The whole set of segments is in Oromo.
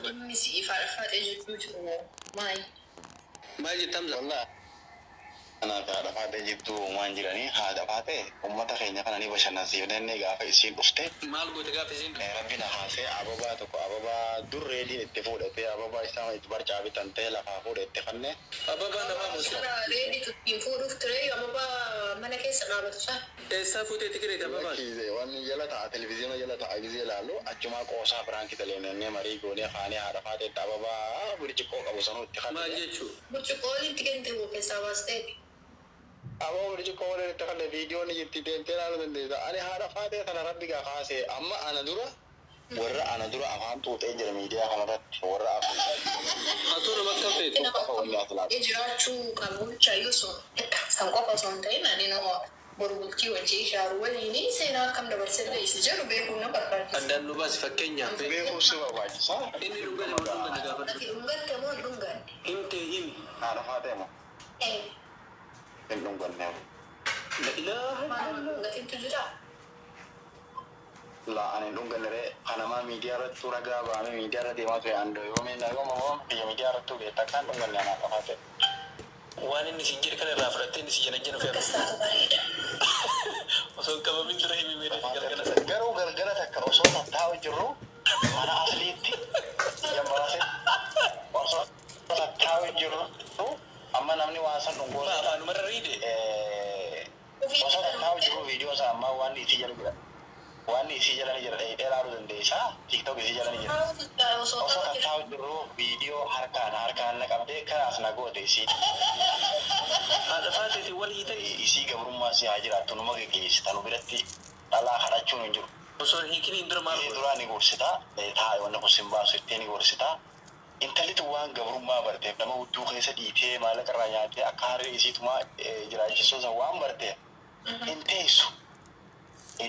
qaban. Dhimmi si'iif haadha faatee jidduu jiru moo maali? Maal jetta Hamza? Wallah anaaf haadha faatee jidduu uumaan jiranii haadha faatee uummata keenya kana ni bashannansiifnenne gaafa isiin dhufte. Maal goote gaafa isiin dhufte? Rabbi na haasee ababaa tokko ababaa dur reediin itti fuudhatee ababaa isaa itti barcaa bitan ta'e lafaa fuudhe itti kanne. Ababaa namaa moo sila? Reeditu ittiin fuudhuuf ture ababaa mana keessa dhaabatu san. Eessaa fuutee itti kireete ababaa? Lakkiise wanni jala ta'a televizyiina jala ta'a gizee ilaallu achumaa qoosaa piraanki taleenannee marii goonee kaanee haadha faateetti ababaa burcuqqoo qabu sanuu itti Maal kanne. jechuu? Burcuqqoo walitti kennite moo keessaa baasteeti? Ababaa burcuqqoo waliin itti kanne viidiyoon itti deemtee ilaaluu dandeessa. Ani haadha faatee kana rabbi gaa kaasee amma ana dura warra ana dura afaan xuuxee jira miidiyaa kanarratti warra afaan. Atoo nama akkam feetu? Nama akkam jiraachuu qabu jechayyuu sun san qofa osoo hin ta'in ani nama boru bultii wajjii ijaaru waliin seenaa akkam dabarsellee isa jedhu beekuun na barbaachisa. Addaan nu baasi fakkeenyaaf. Beekuun si barbaachisa. Inni dhungate moo dhunganne gaafadhu. Ati dhungatte moo hin dhunganne? Himtee himi. Haadha faatee moo Eh, hin dhunganne. La ilaaha maal illallah. dhungatintu jira? La ani hin dhunganne ree kanamaa miidiyaa irrattuu ragaa baamee miidiyaa irra deemaa ture andoo yoomii na yooma hoom biyya miidiyaa irrattuu beektaa kan dhunganne anaa haadha faatee. Waan inni siin jedhe kana irraa fudhattee inni si jala ofii Akkas taatu bareeda. Osoo hin qabamin dura himi mee dafii galgala sana. Garuu galgala takka osoo tattaa'u jirru mana asliitti jambaase osoo tattaa'u jirru amma namni waan san dhungoo Ma afaanumarra riide. osoo tattaa'u jirru viidiyoo isaa ammaa waan isii jala jira. Waan isii jala ni jira dheedhee ilaaluu dandeessaa TikTok isii jala ni jira. Osoo Osoo taa'u tattaa'u jirru viidiyoo harkaan harkaan na qabdee kanaas na goote isii. Haadha faateetiin wal hiitanii. Isii gabrummaa si haa jiraattu numa geggeessita nu biratti dhalaa kadhachuun hin jiru. Osoo hin hiikiniin dura maal Isii goote? duraa ni gorsita taa'e wanni kun sin baasu ittee ni gorsita. Intalli tun waan gabrummaa barteef nama hudduu keessa dhiitee maallaqa irraa nyaatee akka harree isiitumaa jiraachisuu san waan barteef hin teessu.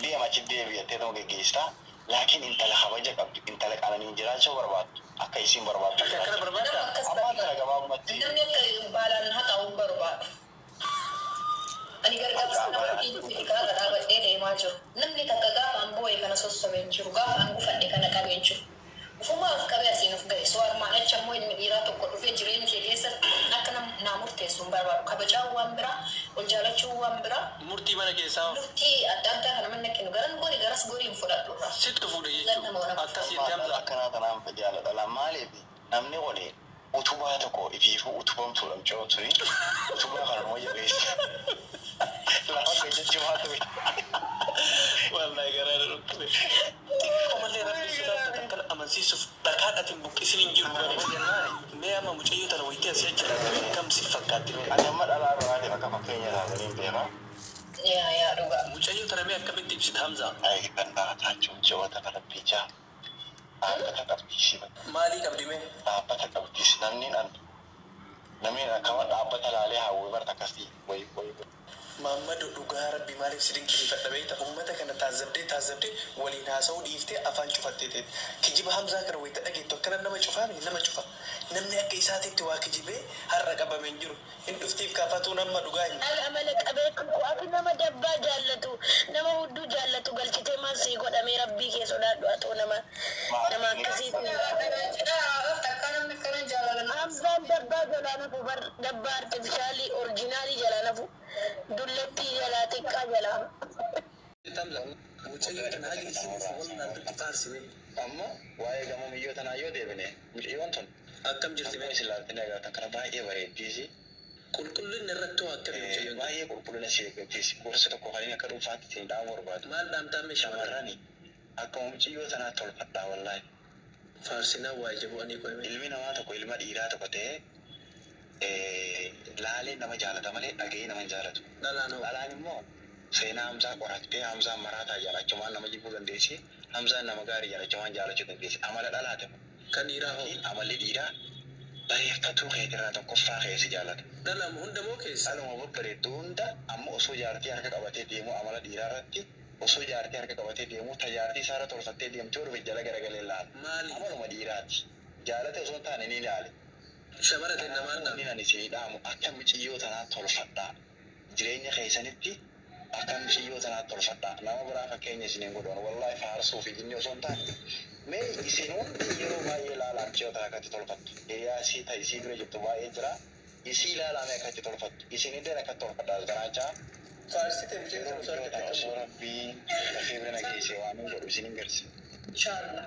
Deema achi deebi'attee nama geggeessita. Laakiin intala kabaja qabdu intala qananiin jiraachuu barbaaddu akka isiin barbaaddu Akka akkana jiraachuu. barbaaddaa? Akkas Ammaan tana gabaabumatti Namni akka baalaan haxaa'u hin barbaadu. Ani gargaarsa nama dhiibbee gaafa dhaabadhee deemaa jiru. Namni takka gaafa an boo'e kana sossobee hin jiru. Gaafa an gufadhe kana qabee hin jiru. Ufumaa of qabee asiin of ga'e. Soo armaan achi ammoo ilmi dhiiraa tokko dhufee jireenya kee keessatti akka naa murteessu hin barbaadu. Kabajaan waan biraa, ol jaalachuun waan biraa, Murtii mana keessaa hoo? murtii adda addaa kana manna kennu. Garan gori garas gorii hin fudhadhu irraa. Sittu fuudhe jechuudha. Akkas jettee Hamza. akkanaa tanaan jaaladha. Maaliif namni kun utubaa tokko ifiifuu utubamtuudha mucayyoon suni utubaa kana numa jabeessa. Lafa gajjachuu haa ta'u. Wallahi garaa na dhukkube. Xiqqoo malee rabbi sodaattu akkana amansiisuuf dhakaan ati hin buqqisin hin jiru bare. Mee amma mucayyoo tana wayitee asii achi ilaaltu akkam si fakkaatti mee? Ani amma dhalaa biraatiif akka fakkeenya ilaalanii beeka. Yaa yaa dhugaa. Mucayyoo tana mee akkamitti ibsita Hamza? Ay kan taachuu mucayyoo tana rabbii jaa. Dhaabbata qabdiisi. Maalii qabdi mee? Dhaabbata qabdiisi namni an namni akkama dhaabbata laalee hawwee barta akkasii wayi wayi. Maammado dhugaa rabbi maaliif si dinqisiifadha beekta? Uummata kana taazabdee taazabdee waliin haasa'uu dhiiftee afaan cufattee teeti. Kijiba Hamzaa kana wayita dhageettu akkana nama cufaami nama cufa. Namni akka isaatitti waa kijibee har'a qabame hin jiru. Hin dhuftiif kaafatuun amma dhugaa hin. Amala qabeetti ati nama dabbaa jaallatu nama hudduu jaallatu galchitee maal sii godhamee rabbii kee sodaadhu atoo nama nama akkasiiti. Takka namni akkana jaalala. Hamzaan dabbaa jalaa nafu bar dabbaa artifishaalii orjinaalii jalaa nafu dullattii jalaa xiqqaa jalaa. Hamza mucayyoo tana haga isiin of wallaaltutti faarsime. Amma waa'ee gamoo miyyoo tanaa yoo deebine mucayyoon tun Akkam jirti akkuma mee? isin ilaaltanii agartan kana baay'ee bareeddiisi. Qulqullinni irratti hoo akkami mucayyoon tun? Baay'ee qulqullina ishee eeggattiisi. Gorsa tokko kan inni akka dhuunfaatti ittiin dhaamu barbaadu. Maal dhaamtaa mee shamarran? Shamarrani akkuma mucayyoo tanaa tolfadhaa wallaahi. Faarsinaa waa ija bu'anii qo'ame. Ilmi namaa tokko ilma dhiiraa tokko ta'ee laalee nama jaalata malee dhaga'ee nama hin jaalatu. Dhalaan hoo? Dhalaan immoo seenaa Hamzaa qorattee Hamzaan maraataa jaalachumaan nama jibbuu dandeessi. Hamzaan nama gaarii jaalachumaan jaalachuu dandeessi. Amala dhalaate. Kan dhiiraa hoo? Amalli dhiiraa bareeffatuu keetirraa tokkoffaa keessa jaalata. Dhalama hunda moo keessa? Dhaluma babbareeddu hunda amma osoo jaartii harka qabatee deemu amala dhiiraa irratti osoo jaartii harka qabatee deemu ta jaartii isaarra tolfattee deemtee dhufe jala garagalee laala. Maali? Amaluma dhiiraati. Jaalate osoo hin taane ni ilaale. Shamara ta'e namaan Wanni dhaamta. ani isinii dhaamu akka mucayyoo tanaa tolfadhaa. Jireenya keessanitti akka mucayyoo tanaa tolfadhaa. Nama biraa fakkeenya isiniin godhan wallaahi faarsuu fi jinni osoo hin taane. Mee isin hundi yeroo baay'ee ilaalaa. Mucayyoo tana akkatti tolfattu. Hiriyaa isii ta isii bira jirtu baay'ee jira. Isii ilaalame akkatti tolfattu. Isin illee akkatti tolfadhaa jiraachaa. Faarsite mucayyoo Yeroo tana mucayyoo tana osoo osoo rabbii lafee bira na geesse waan hin godhu isin hin garsi. Inshallah.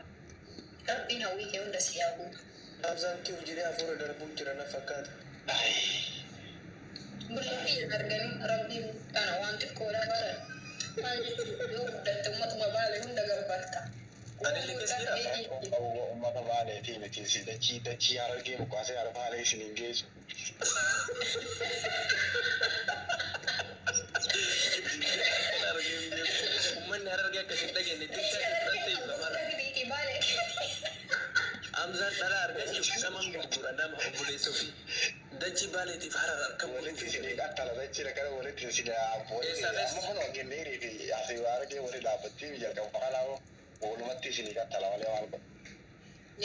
Rabbiin hawwii kee hunda si haa guutu. Hamzaan kee hojiilee hafuura darbuu jira na fakkaata. Bullee arganii rabbiin kana waan xiqqoodhaa baran. Maal jechuudha yoo guddatte uummatuma baale hunda gabbarta. Anillee keessa jira. Uummata baaleetii miti dachii dachii harargee buqqaasee hara baalee isin hin geessu. Uummanni harargee akkasiin dhageenye xiqqaa fudhattee ibsa mara. Hamzaan dhala argachuuf nama gurgura nama obboleessa ofii. Dachii baaleetiif harar harka Walitti isin qaxxala dachii akkana walitti isin amma kun kenneerii fi asii harargee walii dhaabbattii jalqabu kanaa walumatti isin qaxxala malee maal godhu.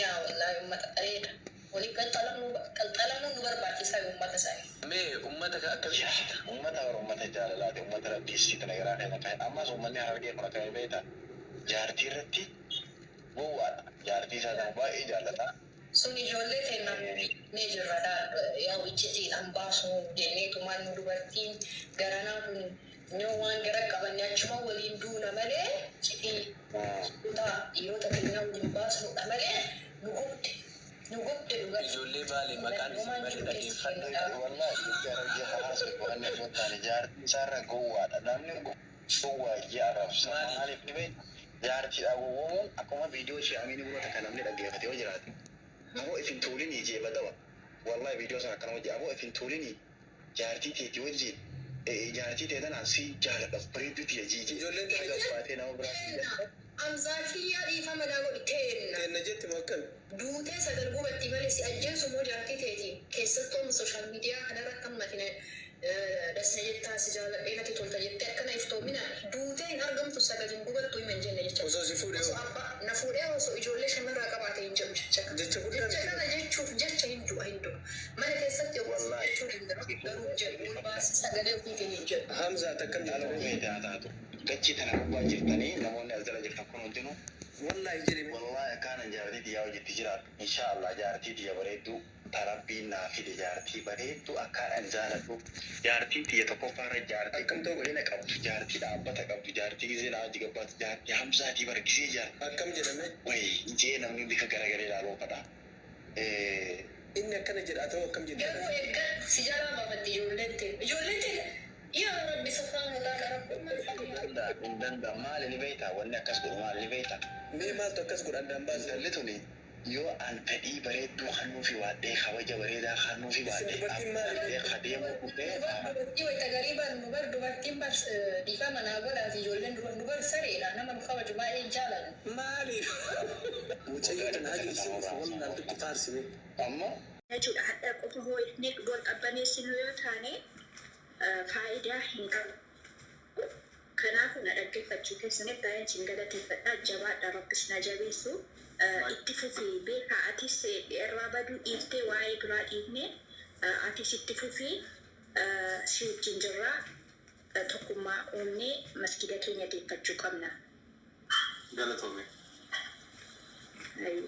Yaa wallaahi uummata bareeda. Waliin qalxalamuun nu barbaachisaa uummata isaanii. Mee uummata akkamii ibsita? Uummata bara uummata jaalalaati uummata rabbii tana garaa keenya kan ammas uummanni harargee kun akka beekta jaartii irratti gowwaadha jaartii isaa sana baay'ee jaallata. Sun ijoollee keenan ni jirra yaa icciitiidhaan baasnu jenneetumaan nu dubartiin garanaa kun yoo waan gara qabanne achuma waliin duuna malee citii kutaa dhiirota keenyaa waliin baasnudha malee nu gubde nu gubde dhugaa. Ijoollee baalee maqaan isin malee dhaggeeffadha. Wallahi dubbii harargee hawaasa waan hin taane jaartii isaarra gowwaadha namni gowwaa jee arrabsa maaliif ni beekta jaartiidha gowwoomuun akkuma viidiyoo ishee amiin biroo takka namni dhaggeeffate yoo jiraate. Aboo ifin tuulinii jee badawa. Wallahi viidiyoo sana akkana hojii aboo ifin tuulinii jaartii teetii wajjin jaartii tee tanaan si jaaladha bareedduu tiyya jiiji. Ijoolleen tana Haga baatee nama biraa si jaalladha. Amzaakiyyaa dhiifama naa godhi teenna. Teenna jetti moo akkami? Duutee sagal gubatti malee si ajjeesu moo jaartii teeti keessattuu amma sooshaal miidiyaa kanarratti amma ati dasna jettaa si jaaladhee natti tolta jettee akkana iftoomina duutee hin argamtu sagal hin gubattu hima hin jenne jecha. Osoo si fuudhee Osoo abbaa na fuudhee osoo ijoollee shamarraa qabaate hin jedhu jecha kana. Jecha guddaa Jecha miti. kana jechuuf jecha hin du'a hin du'a. Mana keessatti yookaan Wallaahi. jechuu danda'u garuu jedhu ol baasii sagalee ofiitiin hin jedhu. Hamzaa akkam Dhala jirtu? feete haa taatu. Dachii tana gubbaa jirtanii namoonni as jala jirtan kun hundinuu Wallaahi jedhime. wallahi akkaana jaartii tiyyaa hojiitti jiraadhu. Inshaallah jaartii tiyya bareedduu tarabbiin naa fide jaartii bareedduu akkaan ani jaaladhu. Jaartii tiyya tokkoffaarra jaartii Akkam ta'u? qulqullina qabdu jaartii dhaabbata qabdu jaartii gisee naa hojii gabbaatu jaartii hamzaatii bargisee jaartii. Akkam jedhame? Wayi jee namni bifa garagalee ilaaluu fedha. Inni akkana jedha ta'u akkam Garuu jedha? eeggadhu si jalaa baafatti ijoolleen ta'e. Ijoolleen ta'e yaa rabbi safaan mataa qara. Hin danda'a maali ni beektaa wanni akkas godhu maali ni beektaa. Mee maaltu akkas godha addaan baasne? Intalli tuni yoo an fedhii bareedduu kennuufi waadhee kabaja bareedaa kennuufi Isin waadhee dubartiin maali? dhaabbatee adeemuu dhufee Dubartii wayita garii bar nu bar dubartiin bar dhiifama naa godhaati ijoolleen dubar nu bar sareedha nama nu kabaju baay'ee jaalannu. Maaliif? Mucayyoo tana haga isin wallaaltutti faarsime. Ammoo jechuudha. Hadha qofa hoo'ifnee wal qabbaneessinu yoo taane faayidaa hin qabu. Kanaafuu na dhaggeeffachuu keessaniif baay'een isin galateeffadha. Jabaadha Rabbis na jabeessu. Itti fufii beekaa atis irraa baduu dhiiftee waa'ee biraa dhiifne atis itti fufii si wajjin jirraa tokkummaa uumnee masgida keenya deeffachuu qabna. Galatoome. Ayi.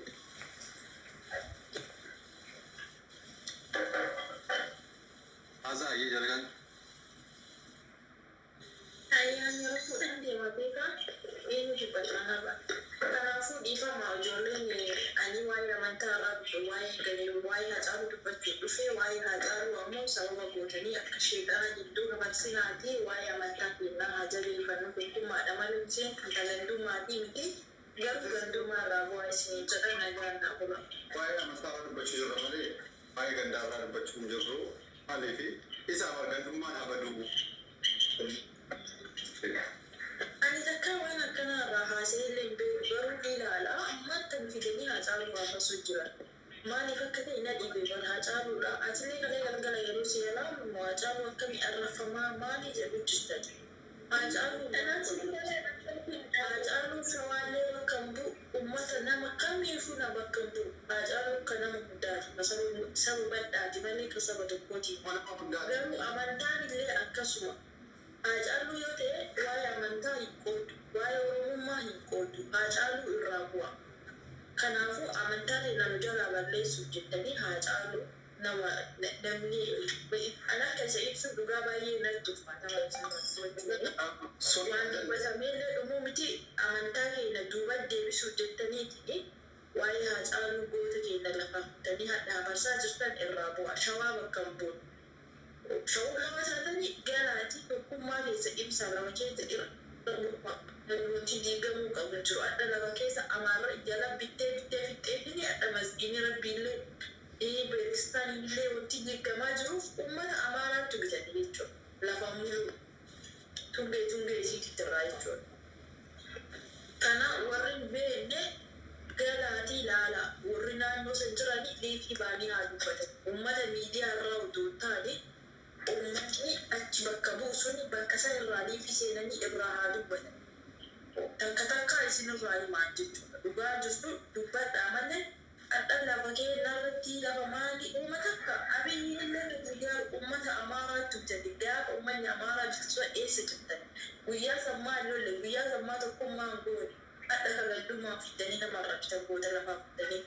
Haasaa ayyee jalqabni. Ayyaan yeroo fuudhan deema beekaa eenyu dubbata har'a. Kanaafuu dhiifama ijoolleen ani waa'ee amantaa irraa dhufe waa'ee galee waa'ee Haacaaluu dubbachuu dhufe waa'ee Haacaaluu ammoo sababa gootanii akka sheexana gidduu dabarsinaatii waa'ee amantaa keenyaa haa jabeeffannu tokkummaadha malee isheen kan gandummaati miti garuu gandummaa irraa bu'aa isin jedha nagaan naa bula. Waa'ee amantaa irraa dubbachuu jirra malee waa'ee gandaa irraa dubbachuu hin jirru. Maaliif isaaf gandummaan haa baduu. Ani takka waan akkanaa irraa haasa'ee illee hin beeku garuu ni ilaala ammatti nu fidanii Haacaaluu baafasuu jiran. Maaliif akka ta'e na dhibe bal Haacaaluudha. Atillee kalee galgala yeroo si ilaalu Haacaaluu akkamii arrafamaa maali jedhu jirta. Haacaaluu Haacaaluu shawaallee bakka hin bu'u uummata nama kamiifuu na bakka hin bu'u. Haacaaluu akka nama hundaati saba bal'aati malee akka saba tokkooti. Nama hundaati. Garuu amantaan illee akkasuma. Haacaaluu yoo ta'e waa'ee amantaa hin qoodu, waa'ee oromummaa hin qoodu, Haacaaluu irraa bu'a. Kanaafuu amantaa teenya nu jalaa balleessuuf jettanii Haacaaluu nama namni an akka isa ibsu dhugaa baay'ee natti ulfaata waan dubbatameellee dhumuu miti. Amantaa keenya duuba deebisuuf jettaniiti waa'ee Haacaaluu goota keenya lafaa fuutanii hadha hafarsaa jirtan irraa bu'a. Shawaa bakka hin buune. Shawummaa taatanii galaati tokkummaa keessa ibsaa lama keessa irra bu'a. Wanti diigamuu qabu hin jiru. Hadha lafa keessa Amaarra jala bittee bittee fixxeetini hadha masgiinni Rabbiillee beektistaaniillee wanti diigamaa jiruuf uummata Amaaraattu bitate jechuudha. Lafa muluu tungee tungee isiitti irraa jechuudha. Kana warri hin beekne galaatii ilaalaa. Warri naannoo san jiranii liifii baanii haa dubbatan. Uummata miidiyaa irraa utuu hin taane uummatni achi bakka bu'u suni bakka san irraa liifii seenanii irraa haa dubbatan. Takka takkaa isin irraa himaan jechuudha. Dhugaa jirtu dubbadhaa malee hadha lafa keenya irratti lafa maali uuma takka Abiyyi illee guyyaa uummata Amaaraatti bitate. Gaafa uummanni Amaaraa bitatu sun eessa jirtan? Guyyaa san maal lolle? Guyyaa san maa tokkummaa hin goone? Hadha ka gandummaa fiddanii nama arrabsitan goota lafaa fiddanii.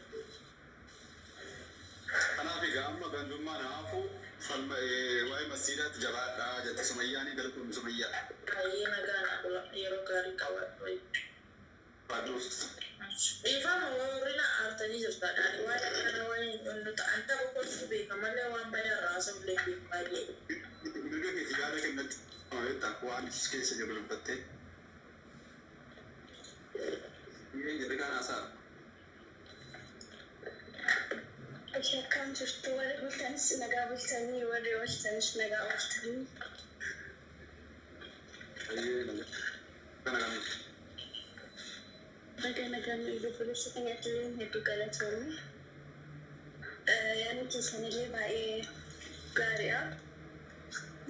Kanaaf egaa amma gandummaan haafu falma waa'ee masjiidaatti jabaadhaa jette Sumayyaanii galatoomii Sumayyaa. Baay'ee nagaa naa ola yeroo gaarii qabaadhu. Baadhuus. Dhiifama warri na aartanii jirtan. Ani waa'ee kana waa'ee nu ta'an tapha kolfuu beeka malee waan badaa irraa haasa'u illee beeku baay'ee. Mirga keeti yaada kennachuu beektaa waan keessa jiru dubbattee. Jedhe kaan haasa'a. Akkam jirtu? Warri bultanis nagaa bultanii, warri ooltanis nagaa ooltanii. Kana kamiif? Baga nagaan obboleessa keenyatti hedduu galatoomi. Yaadni keessanillee baay'ee gaariidha.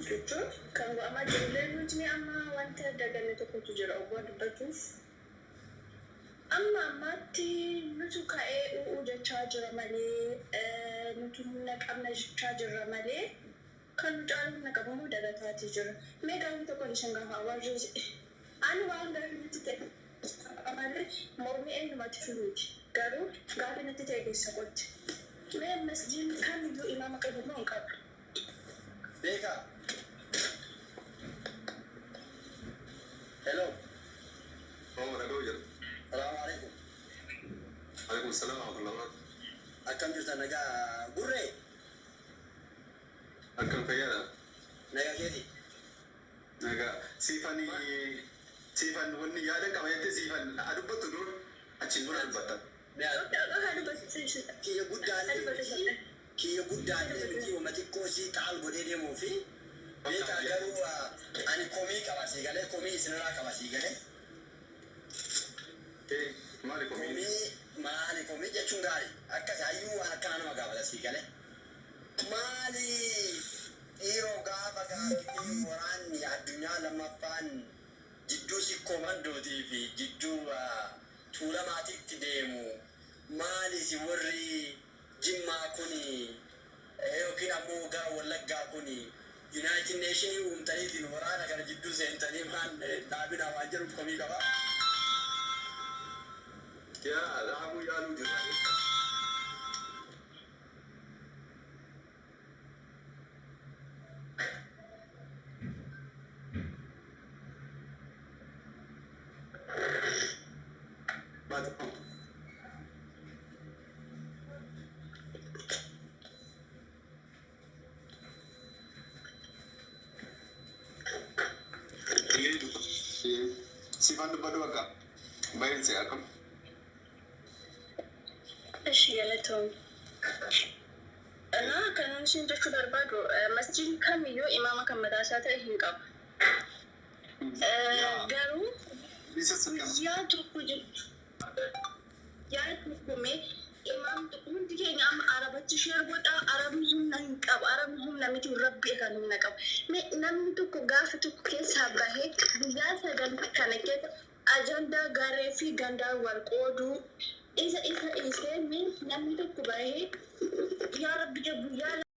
Jechuun kan godhamaa jirullee nuti amma wanta daganne tokkotu jira oggaa dubbachuuf. Amma ammaatti nutu ka'ee u'uu jechaa jira malee, nuti humna qabna jechaa jirra malee, kan nu caalu humna qabamu dagataatii jira. Mee gaafii tokko isin gaafa warri ani waan gaafii natti ta'e malee mormii eenyumatti fiduuti. Garuu gaafii natti ta'e keessa qotti. Mee masjiidni kamiyyuu imaama qabu moo hin qabu? Beekaa. Hello. Oo, dhaga'u jira. Salaamu alaikum. Alaikum salaam wa rahmatullahi wa barakatuh. Akkam jirtan, nagaa gurree? Akkam, fayyaadha? Nagaa keeti. Nagaa. Siifani siifan wanni yaada qaba jettee siifan haa dubbattu dura, achiin dura dubbatta. Kiyya guddaallee miti. Kiyya guddaallee miti, uma xiqqoo sii xaal godhee deemuu fi beekaa garuu ani komii qaba sii galee, komii isinirraa qaba sii galee. Maali komii? Komii maali? Komii jechuun gaarii akkas hayyuu waan akkanaa nama gaafata sii galee. Maali dhiiroo, gaafa gaafitee waraanni addunyaa lammaffaan jidduu Sikkoo Mandootii fi jidduu Tuulamaatitti deemu, maali si warri Jimmaa kuni yookiin ammoo gara Wallaggaa kuni United Nationii uumtaniitiin waraana kana jidduu seentanii maan dhaabinaa waan jedhu komii qaba. Yaa dhaabuu yaaluu jira. Baatu. Siifan dubbadhu bakka. Baay'een akkam. እሺ galatoom. እና kan isin jechuu barbaadu masjiidni kamiyyuu imaama kan mataa isaa ta'e hin qabu. Garuu guyyaa tokko jechuudha. Yaa tokko mee imaamni hundi keenya amma arabatti share godhaa. Arabni humna hin qabu, arabni humna miti, rabbi kan humna qabu. Mee namni tokko gaafa tokko keessaa bahee guyyaa 9 kana keessa ajandaa garee fi gandaa wal qooduu isa dhiisee mee namni tokko bahee yaa rabbi guyyaa